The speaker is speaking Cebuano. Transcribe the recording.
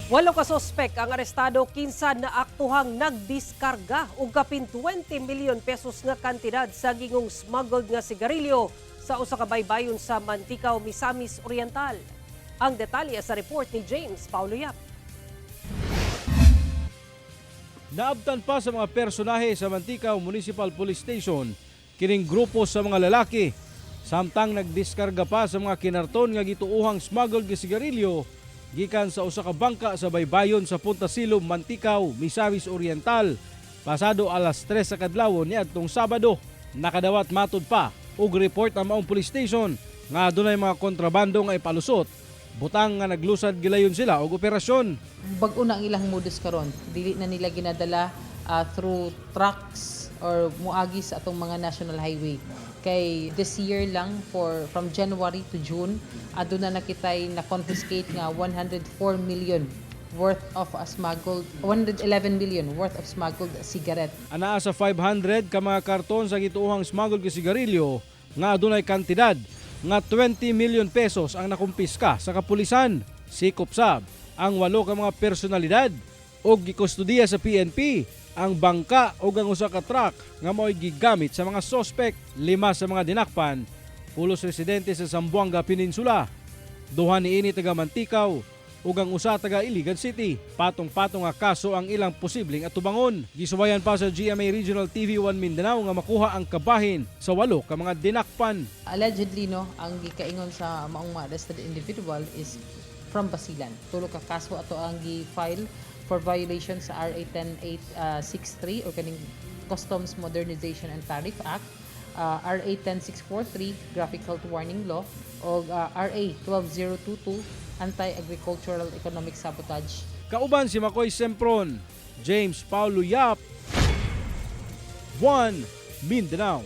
Walo ka sospek ang arestado kinsa naaktuhang nagdiskarga og kapin 20 million pesos nga kantidad sa gingong smuggled nga sigarilyo sa usa ka baybayon sa Manticao, Misamis Oriental. Ang detalye sa report ni James Paulo Yap. Naabtan pa sa mga personahe sa Manticao Municipal Police Station kining grupo sa mga lalaki samtang nagdiskarga pa sa mga kinarton nga gituohang smuggled nga sigarilyo gikan sa usa ka bangka sa baybayon sa Punta Silom, Manticao, Misamis Oriental pasado alas 3 sa kadlawon niadtong Sabado. Nakadawat matud pa og report ang maong police station nga adunay mga kontrabando nga ipalusot, butang nga naglusad gilayon sila og operasyon. Bag-o na ang ilang modus karon. Dili na nila ginadala through trucks or muagi sa atong mga national highway. Kay this year lang, for from January to June, aduna na kitay na confiscate nga 104 million worth of a smuggled, 111 million worth of smuggled cigarette. Anaa sa 500 ka mga karton sa gituohang smuggled nga sigarilyo nga adunay kantidad nga 20 million pesos ang nakumpiska sa kapulisan. Sikop sab ang walo ka mga personalidad og gikustudiya sa PNP ang bangka ug ang usa ka truck nga mao'y gigamit sa mga sospek. Lima sa mga dinakpan pulos residente sa Zamboanga Peninsula. Duha niini taga Manticao ug ang usa taga Iligan City. Patong-patong nga kaso ang ilang posibleng atubangon. Gisuwayan pa sa GMA Regional TV 1 Mindanao nga makuha ang kabahin sa walo ka mga dinakpan. Allegedly, no, ang gikaingon sa maong mga arrested individual is from Basilan. Tulo ka kaso ato ang gi-file for violation sa RA 10863 or kaning Customs Modernization and Tariff Act, RA 10643 Graphic Health Warning Law o RA 12022 Anti-Agricultural Economic Sabotage. Kauban si Makoy Sempron, James Paulo Yap, 1 Mindanao.